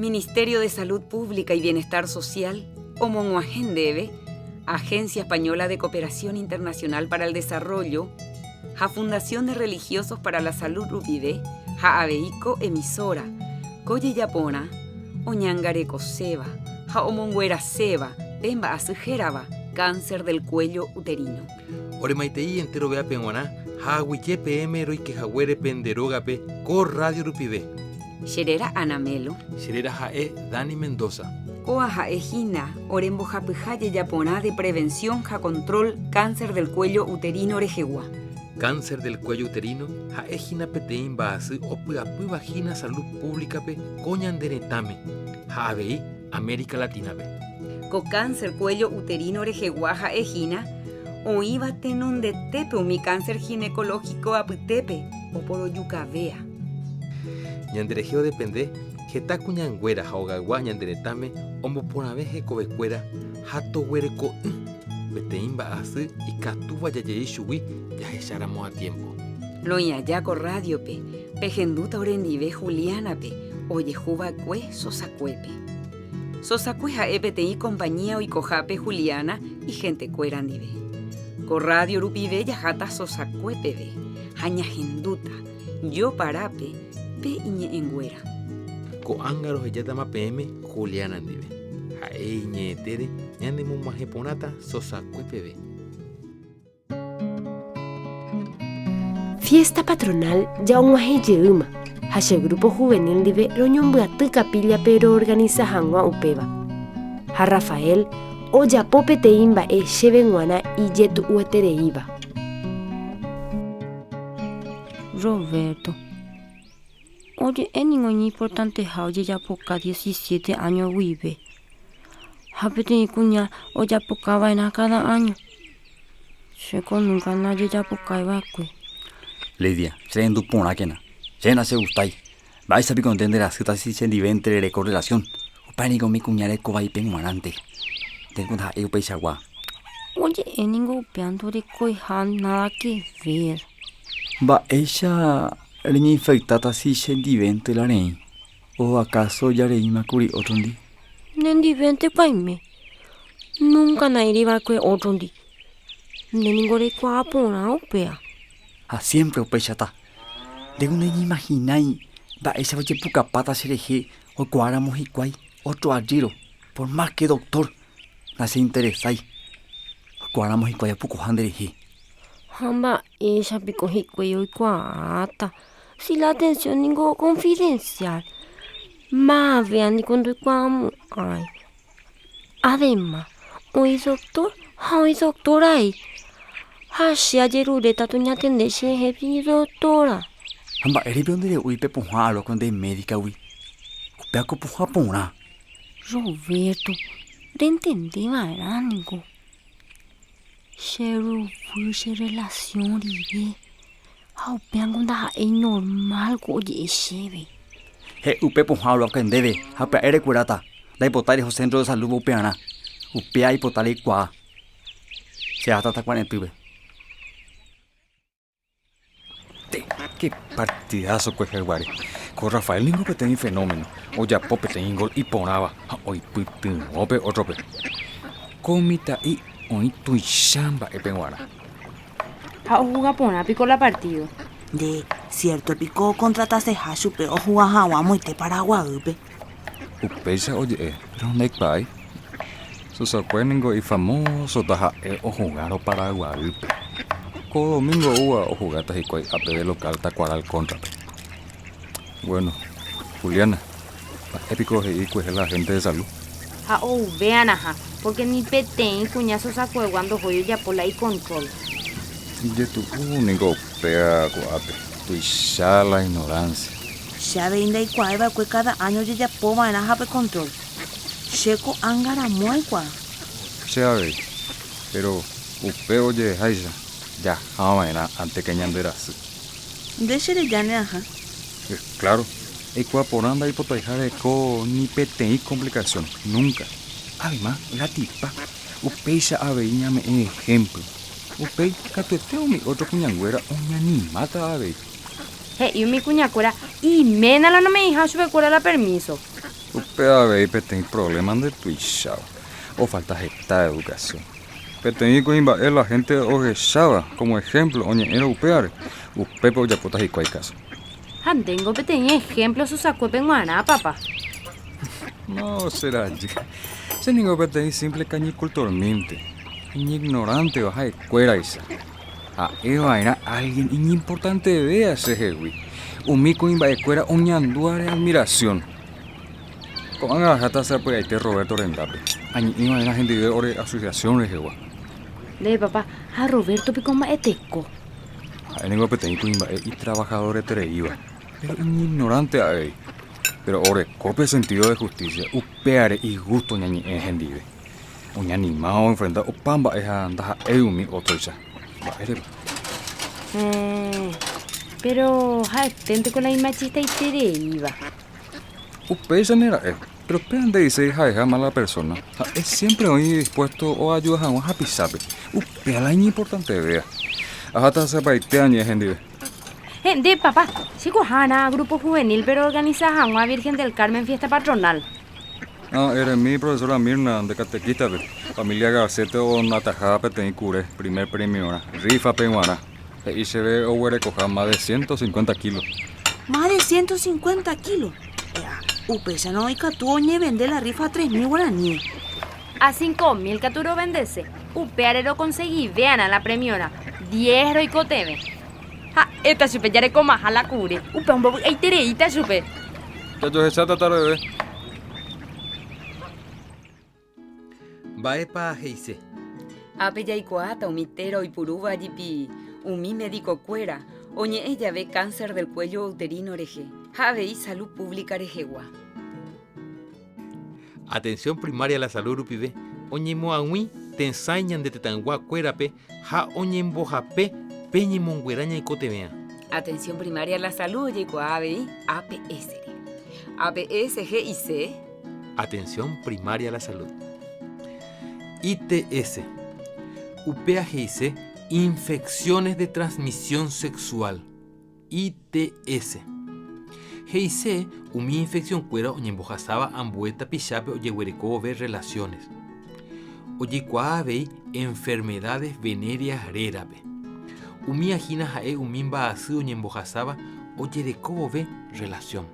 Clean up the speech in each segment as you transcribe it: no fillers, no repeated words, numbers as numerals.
Ministerio de Salud Pública y Bienestar Social omog̃uahẽ ndéve Agencia Española de Cooperación Internacional para el Desarrollo ha Fundación de Religiosos para la Salud rupive ha avei ko emisora, ko jejaporã oñangarekoséva ha omongueraséva pe mba'asy hérava cáncer del cuello uterino. Oremaitei enterovéape g̃uarã ha aguyje peẽme roikehaguére pende rógape ko rrádio rupive. Che réra Ana Melo. Che réra ha'e Dani Mendoza. Kóa ha'e hína ore mbohapyha jejaporã de prevención ha control cáncer del cuello uterino rehegua. Cáncer del cuello uterino ha'e hína peteĩ mba'asy opy'apýva hína salud pública-pe ko ñande retãme ha avei América Latina-pe. Ko cáncer cuello uterino rehegua ha'e hína oĩva tenondetépe umi cáncer ginecológico apytépe oporojukavéa. Ñanderehe odepende heta kuñanguéra ha ogaygua ñande retãme omboporãve hekovekuéra ha toguereko'ỹ peteĩ mba'asy ikatúva jajei chugui jahecháramo a tiémpo. Roĩ aja ko rádiope, pehendúta orendive Juliana-pe ojehuva'ekue Sosakuépe. Sosakue ha'e peteĩ kompañía oikohápe Juliana ihentekuéra ndive. Ko rrádio rupive jaháta Sosakue peve ha ñahendúta joparápe pe iñe'ẽnguéra. Ko'ág̃a rohejátama peẽme Juliana ndive. Ha'e iñe'ẽtére ñanemog̃uahẽ porãta Sosakue peve. Fiesta patronal ja og̃uahẽ jeýma ha che grupo juvenil ndive roñombyaty capilla-pe roorganisa hag̃ua upéva. Ha Rafael ojapo peteĩ mba'e chéve g̃uarã ijetu'uetereíva. Roberto, Oje'e ningo iñimportanteha ojejapoka diecisiete áño guive, ha peteĩ kuña ojapoka va'erã káda áño. Chéko núnka ndajejapokái va'ekue. Lidia, Cherendu porãkena. Che nachegustái. Mba'éicha piko nde nderasýta si chendivénte rereko rrelasión? Upéva niko umi kuña reko vaipe g̃uarãnte. Ndéngo ndaha'éi upeichagua. Oje'e ningo upéva ndorekoiha náda ke ver. Mba'éicha reñeinfektáta si chendivénte la reĩ? O akáso jareíma kuri ótrondi? Nendivéntepa aime. Núnka naĩri va'ekue ótrondi. Nde ningo reikuaa porã upéva. Ha siémpre upéichata. Ndéko neñeimahinái mba'éichapa ojepukapáta cherehe oikuaáramo hikuái ótro ajýro, por más ke doktór nacheinteresái oikuaáramo hikuái apukuha nderehe. Ha mba'éicha piko hikuái oikuaáta, si la atención ningo confidencial, mavéa niko ndoikuaamo'ãi. Además, oĩ doctor ha oĩ doctora'i, ha che ajeruréta toñatende cherehe mi doctora. Ha mba'ére piko ndere'úi pe pohã aroko nde médikagui? Upéva ko pohã porã. Roberto, rentende va'erã niko. Che ruvy che relación rire ha upévango ndaha'éi normal ko oje'e chéve. He'i upe pohã oruakué ndéve ha pya'e rekueráta, ndaipotái reho centro de salud-pe upearã. Upéva aipota reikuaa. Che aháta takuaretýpe. Qué partidazo kuehe guare. Ko Rafael ningo peteĩ fenómeno, ojapo peteĩ gol iporãva ha oipytyvõ pe ótrope. Ko mitã'i oĩ tuicha mba'épe g̃uarã. Ha ohuga porã piko la partído. Nde, siérto piko okontrataseha chupe ohuga hag̃ua amoite Paraguaýpe? Upéicha oje'e, péro ndaikuaái. Sosakue ningo ifamósota ha'e ohugárõ Paraguaýpe. Ko domingo oúva ohugáta hikuái ápe de local Tacuaral kóntrape. Bueno, Juliana, mba'e piko he'i kuehe la gente de salud? Ha ouvéarãha, pórke ni peteĩ kuña Sosakuegua ndohói ojapo la ikontról. Ijetu'u ningo upéva ko'ápe, tuicha la ignorancia. Che avei ndaikuaái va'ekue káda áño ojejapo va'erãha pe control. Che ko'ág̃a ramo aikuaa. Che avei, péro upe ojeheháicha jaha va'erã antéke ñande rasy. Nde che reja ne aha. Claro, eikuaa porã ndaipotaiha reko ni peteĩ complicación, nunca. Además, la tipa, upéicha avei ñame'ẽ ejemplo. Upéi, katuete umi ótro kuñanguéra oñanimáta avei. He'i umi kuñakuéra iména la nome'ẽiha chupekuéra la permíso. Upéva avei peteĩ problema ndetuicháva, ofalta heta educación. Peteĩ kuimba'e la gente ohecháva como ejemplo oñe'ẽrõ upévare, upépe ojapóta hikuái káso. Ha ndéngo peteĩ ejemplo Susakuépe g̃uarã, papa. No, che rajy. Che ningo peteĩ simple cañicultormínte, iñignoránteva ha'ekuéraicha. Ha'e va'erã álgien iñimportantevéva chehegui, umi kuimba'ekuéra oñandúvare admiración. Ko'ág̃a aháta sapy'aite Roberto rendápe, añe'ẽ va'erã hendive ore asociación rehegua. Nde papa, ha Roberto piko mba'eteko? Ha'e ningo peteĩ kuimba'e itravahadoretereíva, péro iñignoránte avei. Péro oreko pe sentido de justicia, upévare igústo ñañe'ẽ hendive. Oñanima oenfrenta opa mba'e ha ndaha'éi umi ótroicha. Mba'érepa? Héẽ, péro ha'eténteko la imachistaitereíva. Upéichane ra'e, péro péva nde'iséi ha'eha mala persóna. Ha'e siémpre oĩ dispuésto oajuda hag̃ua hapichápe. Upéva la iñimportantevéva. Aháta sapaite añe'ẽ hendive. Héẽ, nde papa, che ko'ág̃a grupo juvenil-pe roorganisa hag̃ua Virgen del Carmen fiesta patronal. Ha eremi profesora Mirna nde catequista-pe, familia Garcete onataha peteĩ kure primer premio-rã, rifa-pe g̃uarã. He'i chéve oguerekoha más de 150 kilo. Más de 150 kilo? E'a, upéicharõ ikatu oñevende la rifa 3000 guarani. A 5000 katu rovendese, upéare rokonsegive'arã la premio-rã, diez roikotevẽ. Ha'éta chupe jarekomaha la kure, upe ombovy'aitereíta chupe. Jajohecháta tareve. Mba'épa he'ise? Ápe jaikuaáta umi téra oipurúva jepi umi medikokuéra oñe'ẽ jave cáncer del cuello uterino rehe ha avei salud pública rehegua. Atención Primaria a la Salud rupive oñemoag̃ui tesãi ñande tetãygua kuérape ha oñembohape pe ñemonguera ñaikotevẽa. Atención Primaria a la Salud ojeikuaa avei APS-re. APS he'ise. Atención Primaria a la Salud. ITS. Upéa he'ise Infecciones de Transmisión Sexual. ITS. He'ise umi infección-kuéra oñembohasáva ambue tapichápe ojeguereko vove relaciones. Ojeikuaa avei enfermedades venéreas rérape. Umía hína ha'e umi mba'asy oñembohasáva ojereko vove relación.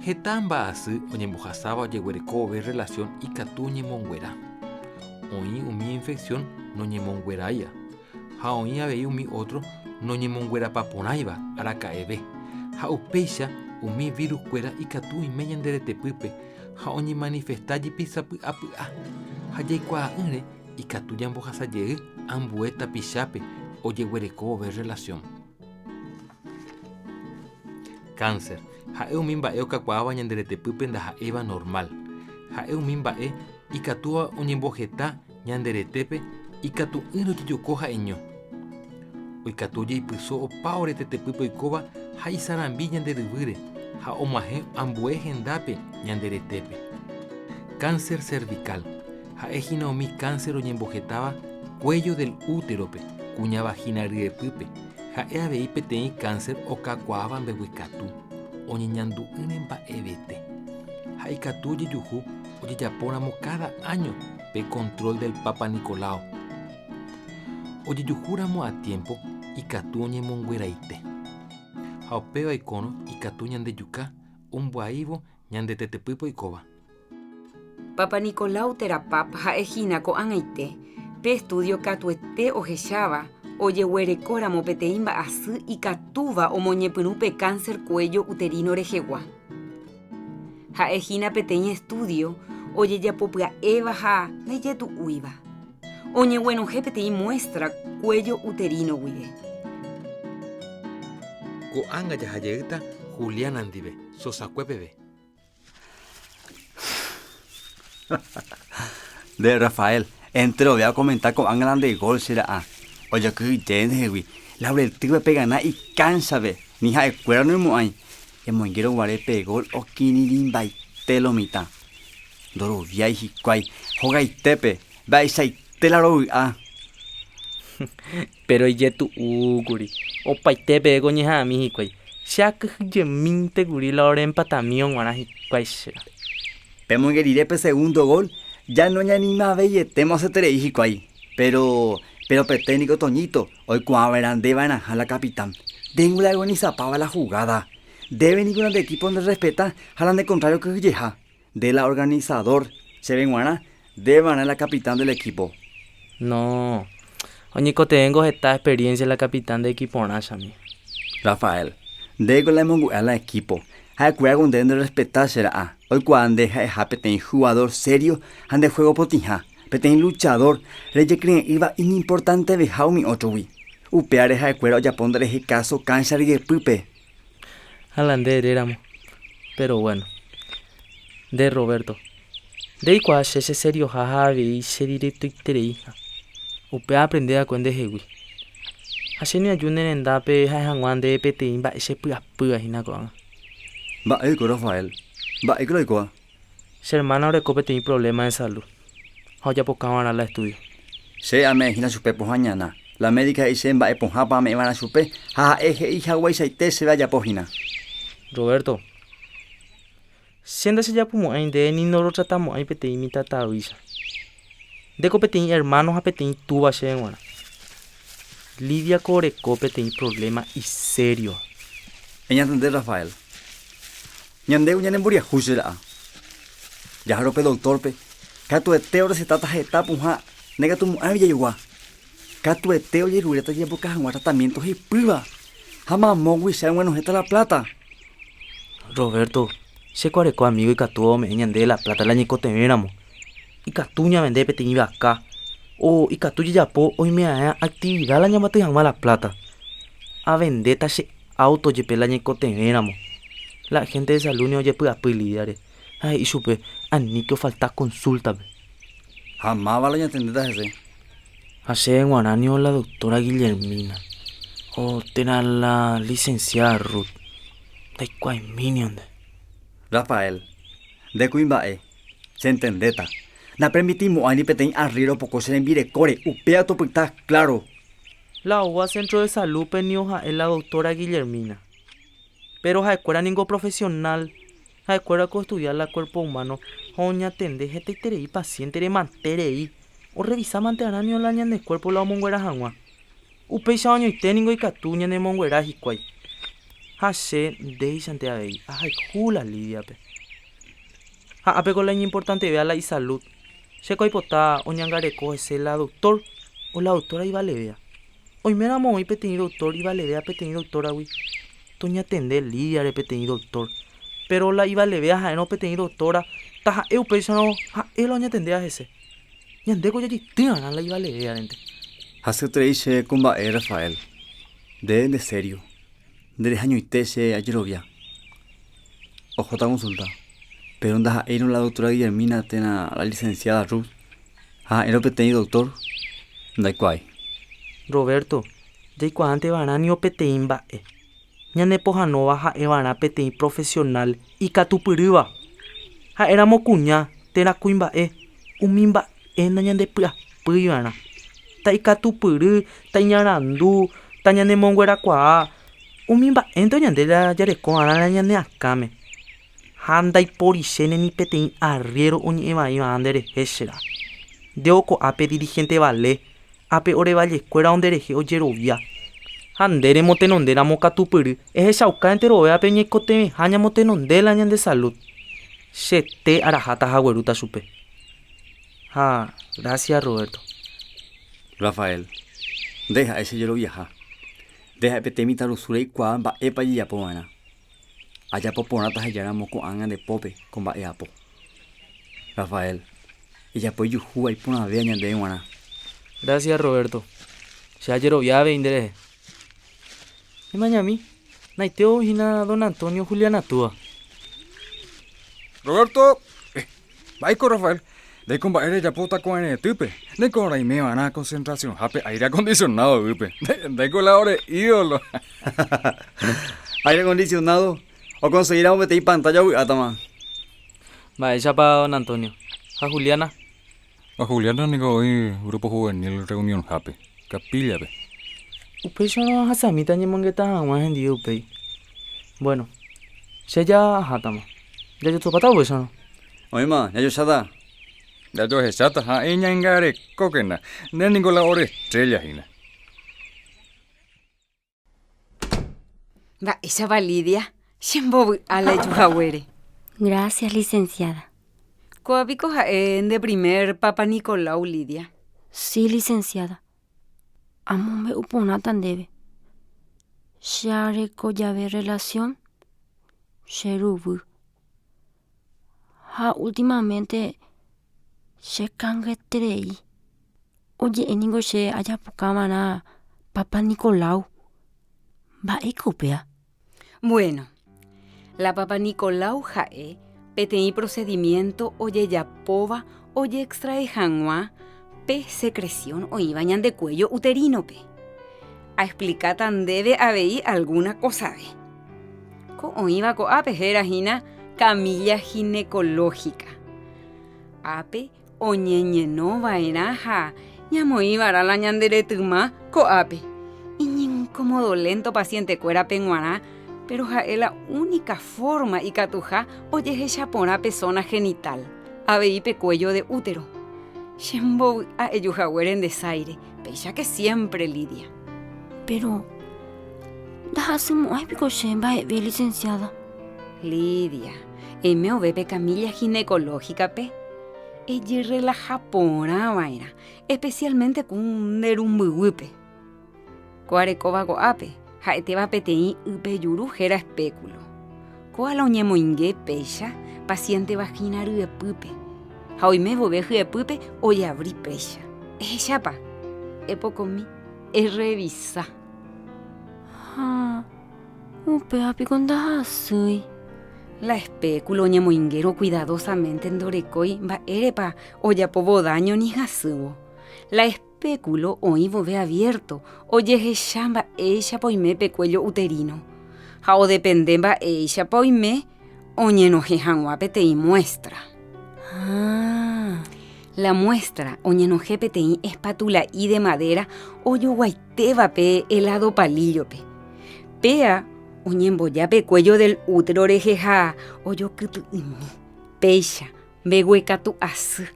Heta mba'asy oñembohasáva ojeguereko vove relación ikatu oñemonguera. Oĩ umi infección noñemongueráiva. Ha oĩ avei umi ótro noñemonguerapaporãiva araka'eve, ha upéicha umi virus-kuéra ikatu oime ñande retepýpe ha oñemanifesta jepi sapy'apy'a, ha jaikuaa'ỹre ikatu jambohasa jey ambue tapichápe ojeguereko vove relación. Cáncer, ha'e umi mba'e okakuaáva ñande retepýpe ndaha'éiva normal. Ha'e umi mba'e ikatúva oñemboheta ñande retépe ikatu'ỹre ojejoko ha'eño. Oikatu ojeipyso opa ore tetepýpe oikóva ha isarambi ñande ryvýre ha og̃uahẽ ambue hendápe ñande retépe. Cáncer cervical, ha'e hína umi cáncer oñembohetáva cuello del útero-pe, kuña vagina ryepýpe, ha'e avei peteĩ cáncer okakuaáva mbeguekatu, oñeñandu'ỹre mba'evete. Ha ikatu ojejuhu ojejapóramo káda áño pe control del Papanicolau. Ojejuhúramo a tiempo ikatu oñemongueraite. Ha upéva oikórõ ikatu ñandejuka ombyaívo ñande tetepýpe oikóva. Papanicolau térã pap ha'e hína ko'ág̃aite pe estudio katuete ohecháva ojeguerekóramo peteĩ mba'asy ikatúva omoñepyrũ pe cáncer cuello uterino rehegua. Ha'e hína peteĩ estúdio ojejapopya'éva ha ndaijetu'úiva. Oñeguenohẽ peteĩ muéstra kuéllo uteríno guive. Ko'ág̃a jaha jeýta Juliana ndive, Sosakue peve. Nde Rafael, enterove okomenta ko'ág̃a la nde gol che ra'a. Ojakyhyje ndehegui, Laureltýpe pegana ikánchape, ni ha'ekuéra noimo'ãi. Emoingérõ guare pe gol okirirĩmbaite lo mitã. Ndoroviái hikuái hogaitépe, mba'eichaite la rovy'a. Péro ijetu'úkuri. Opaite peẽ ko ñeha'ãmi hikuái. Che akyhyjemínte kuri la orempatamírõ g̃uarã hikuái che. Pemoinge rire pe segundo gol, ja noñanimaveietéma osẽterei hikuái. Péro, péro pe técnico Toñito oikuaava'erã nde va'erãha la capitán. Ndéngo la eorganisapáva la jugada. Ndéve niko la nde equipo nderrespeta ha la nde contrario kyhyjeha. Nde la organizador, chéve g̃uarã, nde va'erã la capitán del equipo. No, oñekotevẽngo heta experiencia la capitán de equiporã, chami. Rafael, ndéko la emongu'ea la equipo. Ha'ekuéra ko ndéve nderrespeta che ra'a. Oikuaa nde ha'eha peteĩ jugador serio ha nde juego potĩha, peteĩ luchador rejekyre'ỹva iñimportanteveha umi ótrogui. Upévare ha'ekuéra ojapo nderehe káso káncha ryepýpe. Ha la nde eréramo. Péro guéno. Nde Roberto. Nde eikuaa che cheserioha ha avei chedirectoitereiha. Upéva aaprende va'ekue ndehegui. Ha che ni aju ne rendápe ha'e hag̃ua ndéve peteĩ mba'e chepy'apýva hína ko'ág̃a. Mba'e oiko Rafael? Mba'éiko la oikóva? Che hermana oreko peteĩ problema de salud ha ojapoka va'erã la estudio. Che ame'ẽ hína chupe pohã ñana. La médica he'i che mba'e pohãpa ame'ẽ va'erã chupe ha ha'e he'i hagueichaite chéve ajapo hína. Roberto, Che ndachejapumo'ãi ndéve ni ndorotratamo'ãi peteĩ mitãtavýicha. Ndéko peteĩ hermano ha peteĩ túva chéve g̃uarã. Lidia ko oreko peteĩ problema isériova. Eñatende Rafael. Ñandéu ñanemboriahu che ra'a. Jahárõ pe doktórpe, katuete orresetáta heta pohã ndaikatumo'ãigui jajogua. Katuete ojeruréta jajapoka hag̃ua tratamiénto hepýva ha mamógui che ag̃uenohẽta la pláta. Roberto, che ko areko amígo ikatúva ome'ẽ ñandéve la pláta la ñaikotevẽramo. Ikatu ñavende peteĩ vaka o ikatu jajapo oime'aẽ aktivida la ñambyaty hag̃ua la pláta. Avendéta che áuto jepe la ñaikotevẽramo. La hénte de salud ni ojepy'apy Lídiare ha he'i chupe aníke ofalta konsúltape. Ha máva la ñatendéta hese? Ha chéve g̃uarã niko la doctora Guillermina o térã la licenciada Ruth. Ndaikuaami niko nde. Rafael, nde kuimba'e, chentendéta. Napermitimo'ãi ni peteĩ arriéro opoko che rembirekóre, upéva topyta claro. La oúva centro de salud-pe niko ha'e la doctora Guillermina. Péro ha'ekuéra ningo profesional, ha'ekuéra ko oestudia la cuerpo humano ha oñatende hetaiterei paciente-re manterei, orrevisa mantearã niko la ñande cuerpo la omonguera hag̃ua. Upéicha añoite ningo ikatu ñanemonguera hikuái. Ha che ndéichante avei ahayhu la Lídiape. Ha ápe ko la iñimportantevéva la isalud. Chéko aipota oñangareko hese la doctor o la doctora ivalevéva. Oiméramo oĩ peteĩ doktór ivalevéva peteĩ doktóragui, toñatende Lídiare peteĩ doktór. Péro la ivalevéva ha'érõ peteĩ doktóra, taha'e upéicharõ ha'e la oñatendéva hese. Ñandéko jajeitýva'erã la ivalevévarente. Hasyeterei che ko mba'e, Rafael. Nde nde sério. Nde rehañoite che ajerovia. Ohóta consulta. Péro ndaha'éirõ la doctora Guillermina térã la licenciada Ruth, ha ha'érõ peteĩ doctor, ndaikuaái. Roberto, jaikuaánte va'erã niko peteĩ mba'e. Ñanepohãnóva ha'e va'erã peteĩ profesional ikatupyrýva. Ha'éramo kuña térã kuimba'e, umi mba'e nañandepy'apýi va'erã. Ta'ikatupyry, ta'iñarandu, tañanemonguerakuaa, umi mba'énte oñande la jareko va'erã la ñane akãme. Ha ndaiporichéne ni peteĩ arriéro oñe'ẽ vai va'erã nderehe che ra'a. Nde oko'ápe dirigente vale, ápe ore vallekuéra onderehe ojerovia. Ha nde remotenonde ramo katupyry, ehechauka enterovévape ñaikotevẽha ñamotenonde la ñande salud. Chete araháta ha aguerúta chupe. Ha gracias Roberto. Rafael, Nde ha'e che jeroviaha. Nde ha'e peteĩ mitãrusu reikuaa mba'épa ejejapo va'erã. Ajapo porãta hejáramo ko'ág̃a nde pópe ko mba'e apo. Rafael, Ejapo ijuhúva iporãvéva ñandéve g̃uarã. Gracias Roberto. Che ajerovia avei nderehe. Emañami, naiteo hína don Antonio Juliana túva. Roberto, Mba'éiko Rafael, ndéiko mba'e rejapóta ko'ẽretýpe, ndéiko reime va'erã concentración-hápe aire acondicionado yvýpe, ndéiko la ore ídolo. Aire acondicionado okonseguíramo peteĩ pantalla ovy'átama. Mba'éichapa don Antonio. Ha Juliana? Ha Juliana niko oĩ grupo juvenil reunión-hápe, capilla-pe. Upéicharõ ahasamíta añemongeta hag̃ua hendive upéi. Bueno, che ja ahátama. Jajotopáta upéicharõ. Oĩma, jajocháta. Jajohecháta ha eñangarekókena, nde ningo la ore estrella hína. Mba'éichapa Lidia, chembovy'a la eju haguére. Gracias, licenciada. Kóva piko ha'e nde primer Papa Nicolau, Lidia? Sí, licenciada. Amombe'u porãta ndéve. Che areko jave relación che ruvy. Ha últimamente che kangyeterei. Oje'e ningo che ajapoka va'erã Papa Nicolau. Mba'éiko upéva? Bueno, la Papa Nicolau ha'e peteĩ procedimiento ojejapóva ojeextrae hag̃ua pe secreción oĩva ñande cuello uterino-pe. Aexplikáta ndéve avei alguna kosave. Ko oĩva ko'ápe héra hína camilla ginecológica. Ápe oñeñeno va'erã ha ñamoĩ va'erã la ñande retyma ko'ápe. Iñinkomodolento paciente-kuérape g̃uarã, péro ha'e la única forma ikatuha ojehecha porã pe zona genital, avei pe cuello de útero. Chembovy'a eju haguére nde sáire, péicha ke siempre, Lidia. Péro ndahasymo'ãi piko che mba'eve, licenciada. Lidia, eime ove pe camilla ginecológica-pe, ejerrelaha porã va'erã, especialmente ku nde rumbyguýpe. Ko arekóva ko'ápe, ha'etéva peteĩ ype juru héra espéculo. Kóa la oñemoinge péicha paciente vagina ryepýpe, ha oime vove hyepýpe ojeavri péicha. Ehechápa? Epokomi, errevisa. Ha upéva piko ndahasýi. La espéculo oñemoingérõ cuidadosamente ndorekói mba'érepa ojapóvo daño ni hasývo. La Pe culo oĩ vove abierto ojehecha mba'éichapa oime pe cuello uterino, ha odepende mba'éichapa oime oñenohẽ hag̃ua peteĩ muestra. Ah. La muestra oñenohẽ peteĩ espatula'i de madera ojoguaitéva pe helado palillo-pe. Péa oñemboja pe cuello del útero rehe ha ojokyty'ỹmi. Péicha Mbeguekatu asy.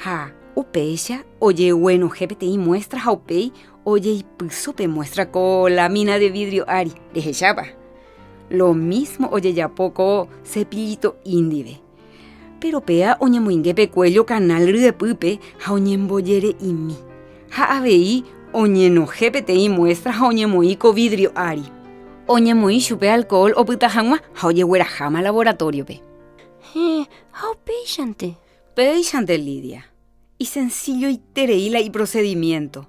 Ha upéicha ojeguenohẽ peteĩ muestra ha upéi ojeipyso pe muestra ko lámina de vidrio ári, rehechápa? Lo mismo ojejapo ko cepillito'i ndive. Péro péa oñemoinge pe cuello canal ryepýpe ha oñembojere'imi. Ha avei oñenohẽ peteĩ muestra ha oñemoĩ ko vidrio ári. Oñemoĩ chupe alcohol opyta hag̃ua ha ojegueraháma laboratorio-pe. Héẽ, ha upéichante. Péichante, Lidia. Isensilloiterei la iprocedimiento.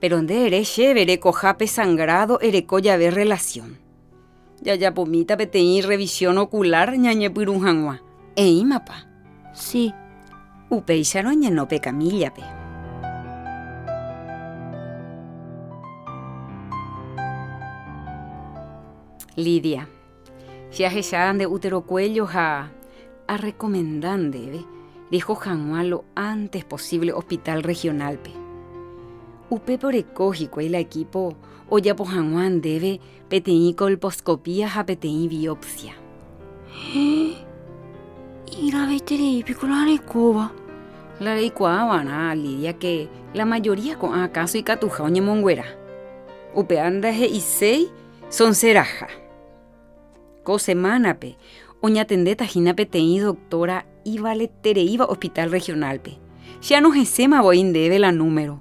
Péro nde ere chéve rekoha pe sangrado ereko jave relación. Jajapomíta peteĩ revisión ocular ñañepyrũ hag̃ua. Eĩmapa? Si. Upéicharõ eñeno pe camilla-pe. Lidia. Che ahecha nde útero cuello ha arrekomenda ndéve reho hag̃ua lo antes posible hospital regional-pe. Upépe oreko hikuái la equipo ojapo hag̃ua ndéve peteĩ colposcopía ha peteĩ biopsia. Héẽ, igraveiterei piko la rekóva. La reikuaa va'erã, Lidia, ke la majoría ko'ã káso ikatuha oñemonguera. Upéva ndahe'iséi Sonseraha. Ko semánape oñatendéta hína peteĩ doktóra ivaletereíva hospital regional-pe. Che anohesẽma voi ndéve la número.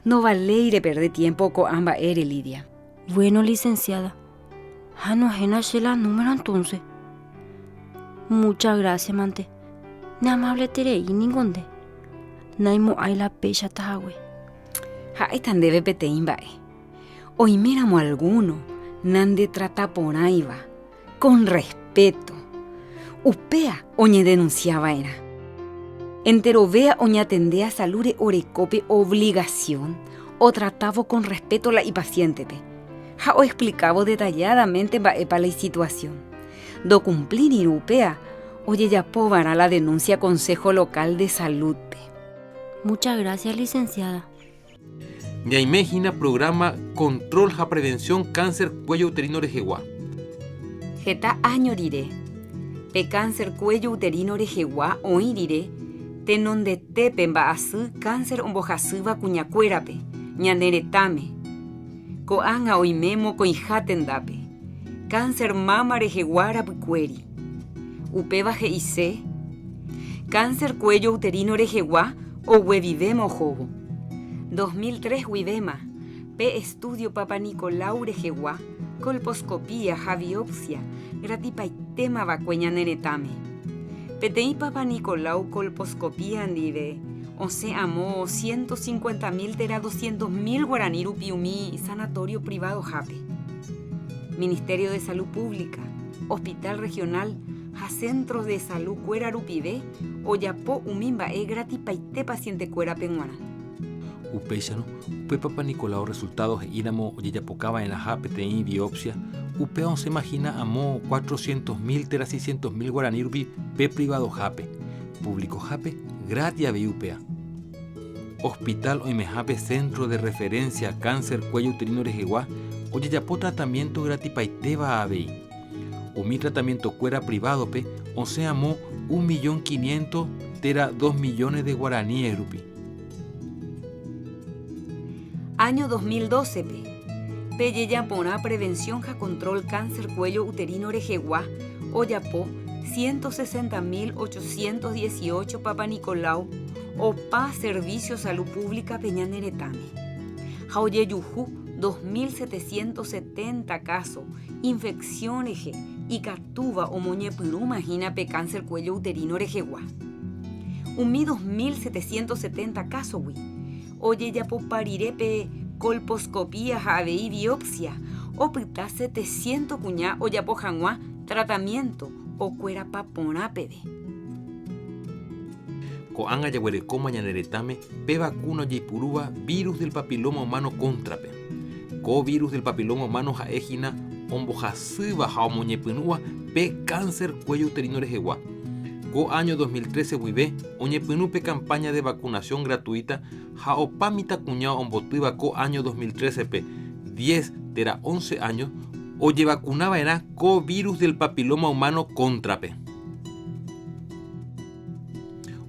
Ndovaléi reperde tiémpo ko'ã mba'ére, Lidia. Bueno, licenciada. Ha nohẽna che la número entonce. Mucha gracia mante. Neamableterei ningo nde. Naimo'ãi la péichata hague. Ha'éta ndéve peteĩ mba'e. Oiméramo algúno nandetrataporãiva con rrespéto, upéa oñedenunsia va'erã. Enterovéa oñatendéa salúre oreko pe ovligasión otratávo con rrespéto la ipasiéntepe ha oexplikávo detalladamente mba'épa la isituasión. Ndokumplírirõ upéa, ojejapo va'erã la denunsia Consejo Local de Salud-pe. Muchas gracias, licenciada. Ñaime hína programa Control ha Prevención Cáncer Cuello Uterino rehegua. Heta áño rire, pe cáncer cuello uterino rehegua oĩ rire tenondetépe mba'asy cáncer ombohasýva kuñakuérape ñane retãme, ko'ág̃a oime mokõiha tendápe, cáncer mama rehegua rapykuéri. Upéva he'ise, cáncer cuello uterino rehegua oguevivéma ohóvo. 2003 guivéma, pe estudio Papanicolaou rehegua, colposcopía ha biopsia gratipaitéma va'ekue ñane retãme. Peteĩ Papanicolaou colposcopía ndive osẽ amo 150 mil térã 200 mil guarani rupi umi sanatorio privado-hápe. Ministerio de Salud Pública, Hospital Regional ha Centros de Salud kuéra rupive ojapo umi mba'e gratipaite paciente-kuérape g̃uarã. Upéicharõ, upe Papa Nicolau resultado he'íramo ojejapokava'erãha peteĩ biopsia, upéva osẽma hína amo cuatrocientos mil térã seiscientos mil guarani rupi pe privadohápe, publicohápe gratis avei upéva. Hospital oimehápe centro de referencia cáncer cuello uterino rehegua ojejapo tratamiento gratipaitéva avei. Umi tratamiento-kuéra privado-pe osẽ amo un millón quinientos térã dos millones de guaraníes rupi. Áño 2012-pe, pe jejaporã prevención ha control cáncer cuello uterino rehegua ojapo 160.818 Papanicolaou opa servicio salud pública-pe ñane retãme, ha ojejuhu 2.770 káso infección rehe ikatúva omoñepyrũma hína pe cáncer cuello uterino rehegua. Umi 2.770 kásogui, ojejapopa rire pe colposcopía ha avei biopsia, opyta setecientos kuña ojapo hag̃ua tratamiento okuerapa porã peve. Ko'ág̃a jaguerekóma ñane retãme pe vacuna ojeipurúva virus del papiloma humano cóntrape. Ko virus del papiloma humano ha'e hína ombohasýva ha omoñepyrũva pe cáncer cuello uterino rehegua. Ko áño 2013 guive oñepyrũ pe campaña de vacunación gratuita ha opa mitãkuña ombotýva ko áño 2013-pe diez térã once áño ojevacunava'erã ko virus del papiloma humano cóntrape.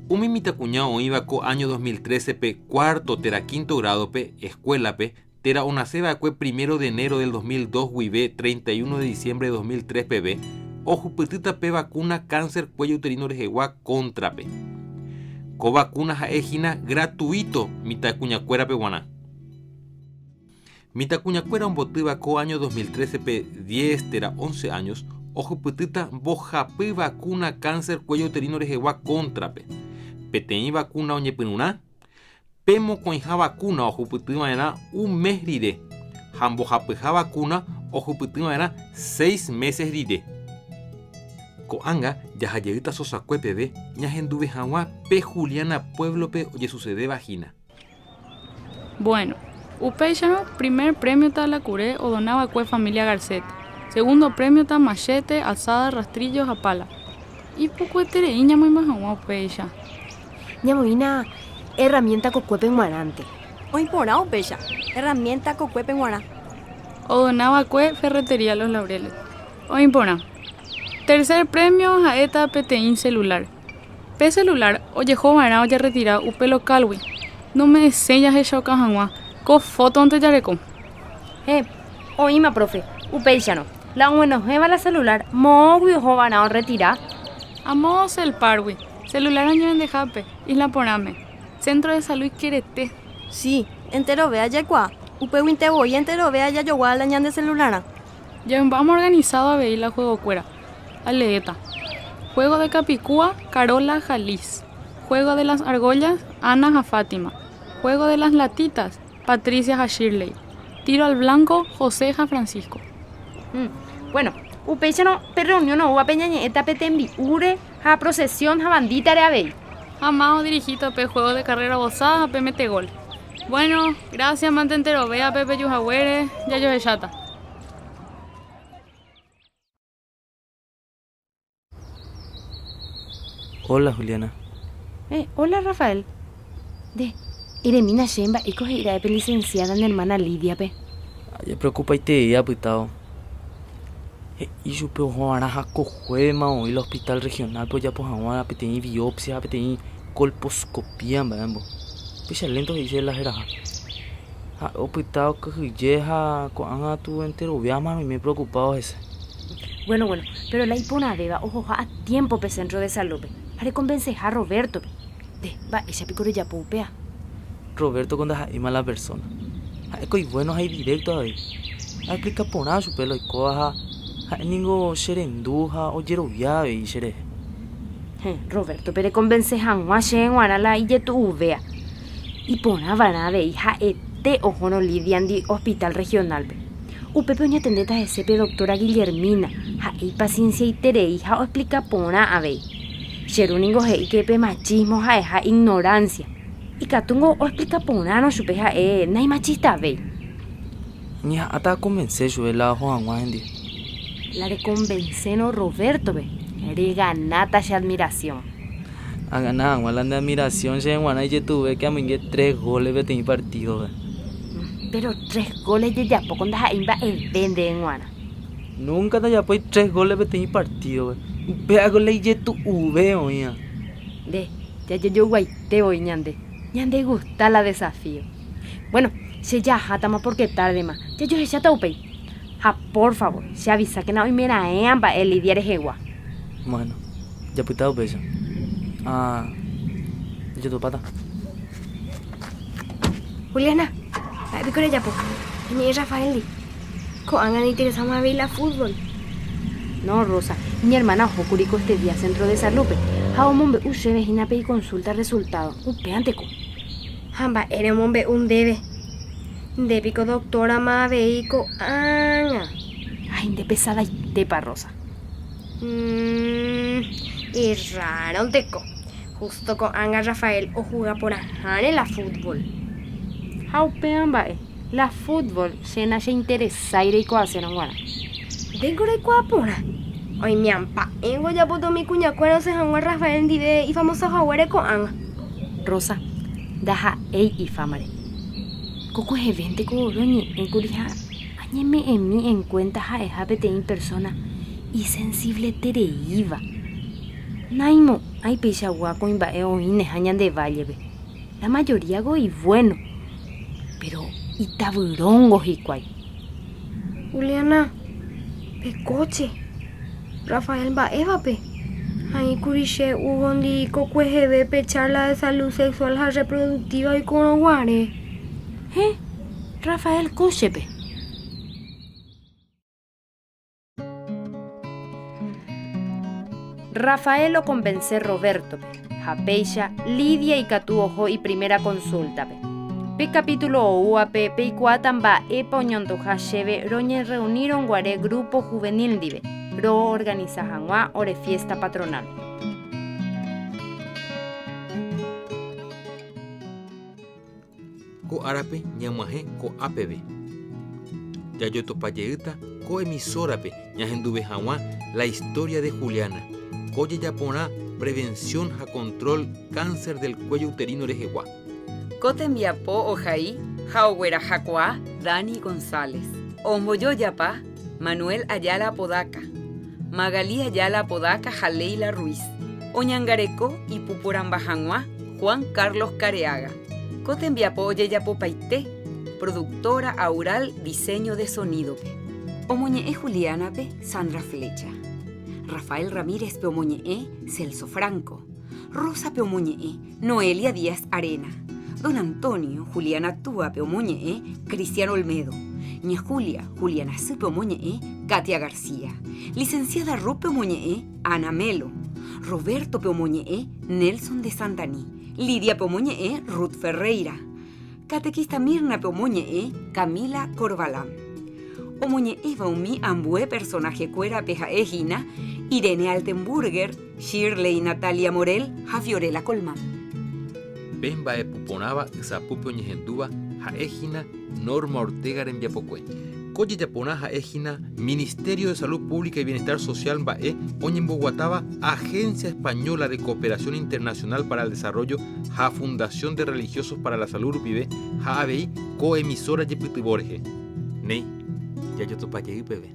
Umi mitãkuña oĩva ko áño 2013-pe cuarto térã quinto grado-pe escuela-pe térã onase va'ekue primero de enero del 2002 guive 31 de diciembre de 2003 peve, ohupytýta pe vacuna cáncer cuello uterino rehegua cóntrape. Ko vacuna ha'e hína gratuito mitãkuñakuérape guarã. Mitãkuñakuéra ombotýva ko áño 2013-pe diez térã once años ohupytýta mbohapy vacuna cáncer cuello uterino rehegua cóntrape. Peteĩ vacuna oñepyrũrã, pe mokõiha vacuna ohupytyva'erã un mes rire ha mbohapyha vacuna ohupytyva'erã seis meses rire. Ko'ág̃a jaha jeýta Sosakue peve ñahenduve hag̃ua pe Juliana pueblo-pe ojesucedéva hína. Bueno, upéicharõ, primer premio-ta la kure odona va'ekue familia Garcet, segundo premio-ta machete, azada, rastrillo ha pala. Ipukueterei ñamoĩmba hag̃ua upéicha. Ñamoĩna herramienta kokuépe g̃uarãnte. Oĩ porã upéicha, herramienta kokuépe g̃uarã. Odona va'ekue Ferretería Los Laureles. Oĩ porã. Tercer premio ha'éta peteĩ celular. Pe celular ojeho va'erã ojerretira upe locálgui. Nome'ẽséi jahechauka hag̃ua ko fótonte jareko. Héẽ, oĩma profe, upéicharõ, la og̃uenohẽva la celular moõgui oho va'erã orretira? Amo Celpar-gui, celular oñevendehápe, Isla Porãme, Centro de Salud ikerete. Si, enterove jaikuaa, upéguinte voi enterove jajogua la ñande celularã. Jaymbáma organizado avei la juegokuéra. Aleéta. Juego de Capicúa, Carola ha Liz. Juego de las Argollas, Ana ha Fátima. Juego de las Latitas, Patricia ha Shirley. Tiro al blanco, José ha Francisco. Bueno, upéicharõ pe reunión oúvape ñañe'ẽta pe tembi'úre ha procesión ha bandítare avei. Ha máva odirigíta pe juego de carrera vosa ha pe mete gol. Bueno, gracias mante enterovéape peju haguére, jajohecháta. Hola, Juliana. Eh, hola, Rafael. Nde, eremína chéve mba'éiko he'i ra'e pe licenciada ne hermana Lidia-pe. Ajepreocupaiterei apytávo. He'i chupe oho va'erã ha ko juévema oĩ la hospital regional-pe ojapo hag̃ua peteĩ biopsia ha peteĩ colposcopía mba'émbo. Péicha lénto he'i chéve la heraha. Ha'e opyta okyhyje ha ko'ág̃a katu enterovéama roime preocupado hese. Bueno, bueno, pero la iporãvéva ohoha a tiempo pe centro de salud-pe ha rekonvenseha Roberto-pe. Nde, mba'éicha piko rejapo upéva? Roberto-ko ndaha'éi mala persona. Ha'éko ivuéno ha idirékto avei. Aexplika porã chupe la oikóva ha ha'e ningo cherendu ha ojerovia avei cherehe. Héẽ, Roberto-pe rekonvense hag̃ua chéve g̃uarã la ijetu'uvéa. Iporã va'erã avei ha'ete ohórõ Lidia-ndi hospital regional-pe. Upépe oñatendéta hese pe doctora Guillermina, ha'e ipasiensiaiterei ha oexplika porã avei. Che ru ningo he'i ke pe machismo ha'eha ignorancia. Ikatúngo oexplika porãrõ chupe ha'e naimachistavéi. Ñeha'ãta akonvense chupe la oho hag̃ua hendive. La rekonvensérõ Roberto-pe, reganáta che admiración. Agana hag̃ua la nde admiración chéve g̃uarã ijetu'uve ke amoinge tres goles peteĩ partídope. Péro tres goles jejapóko ndaha'éi mba'eve ndéve g̃uarã. Núnka ndajapói tres goles peteĩ partídope. Upévako la ijetu'uve oĩva. Nde, jajejoguaite voi ñande. Ñandegusta la desafío. Bueno, che jahátama pórke tárdema. Jajohecháta upéi. Ha por favor, cheavisákena oimeraẽa mba'e Lidia rehegua. Bueno, japyta upéicha. Ha jajotopáta. Juliana, mba'e piko rejapo? Eñe'ẽ Rafael-ndi. Ko'ág̃a neinteresáma avei la fútbol. No, Rosa, iñermana ohókuri ko este día centro de salud-pe ha omombe'u chéve hína pe iconsulta resultado. Upéanteko. Ha mba'ére omombe'u ndéve? Nde piko doctora-ma avei ko'ág̃a? Ay, nde pesadaitépa, Rosa. Mmm, irráronteko. Justo ko'ág̃a Rafael ohuga porãháre la fútbol. Ha upéva mba'e, la fútbol che nacheinteresái reikuaasérõ g̃uarã. Ndéngo reikuaa porã. Oimeampa'éngo ojapóta umi kuñakuéra osẽ hag̃ua Rafael ndive ifamoso haguére ko'ág̃a. Rosa, ndaha'éi ifámare. Ko kuehevénteko roñe'ẽkuri ha añeme'ẽmi en cuenta ha'eha peteĩ persona isensibletereíva. Naimo'ãi peichagua kuimba'e oĩneha ñande vállepe. La mayoría-go ivuéno, péro itavyróngo hikuái. Juliana, Pe kóche, Rafael mba'évape? Aĩkuri che Hugo-ndi kokueheve pe charla de salud sexual ha reproductiva oikorõ guare. Héẽ, Rafael kóchepe. Rafael okonvense Roberto-pe, ha péicha Lidia ikatu oho ipriméra konsúltape. Pe kapítulo oúvape peikuaáta mba'épa oñontoha chéve roñerreunírõ guare grúpo juvenil ndive, roorganisa hag̃ua ore fiésta patronál. Ko árape ñag̃uahẽ ko'a peve. Jajotopa jeýta ko emisórape ñahenduve hag̃ua La historia de Juliana, ko jejaporã prevención ha control cáncer del cuello uterino rehegua. Ko tembiapo ohai ha oguerahakuaa Dani González. Ombojojapa Manuel Ayala Apodaca, Magalí Ayala Apodaca ha Leila Ruiz. Oñangareko ipuporãmba hag̃ua Juan Carlos Careaga. Ko tembiapo ojejapopaite productora Aural Diseño de Sonido-pe. Omoñe'ẽ Juliana-pe Sandra Flecha. Rafael Ramírez-pe omoñe'ẽ Celso Franco. Rosa-pe omoñe'ẽ Noelia Díaz Arena. Don Antonio, Juliana túape omoñe'ẽ Cristian Olmedo. Ña Julia, Juliana sýpe omoñe'ẽ Katia García. Licenciada Rúpe omoñe'ẽ Ana Melo. Roberto-pe omoñe'ẽ Nelson de Santani. Lidia-pe omoñe'ẽ Ruth Ferreira. Catequista Mirna-pe omoñe'ẽ Camila Corbalán. Omoñe'ẽva umi ambue personaje-kuérape ha'e hína Irene Altenburger, Shirley Natalia Morel ha Fiorella Colmán. Pe mba'epu porãva ysapúpe oñehendúva ha'e hína Norma Ortega rembiapokue. Ko jejaporã ha'e hína Ministerio de Salud Pública y Bienestar Social mba'e oñemboguatáva Agencia Española de Cooperación Internacional para el Desarrollo ha Fundación de Religiosos para la Salud rupive ha avei ko emisora jepytyvõ rehe. Néi, jajotopa jey peve.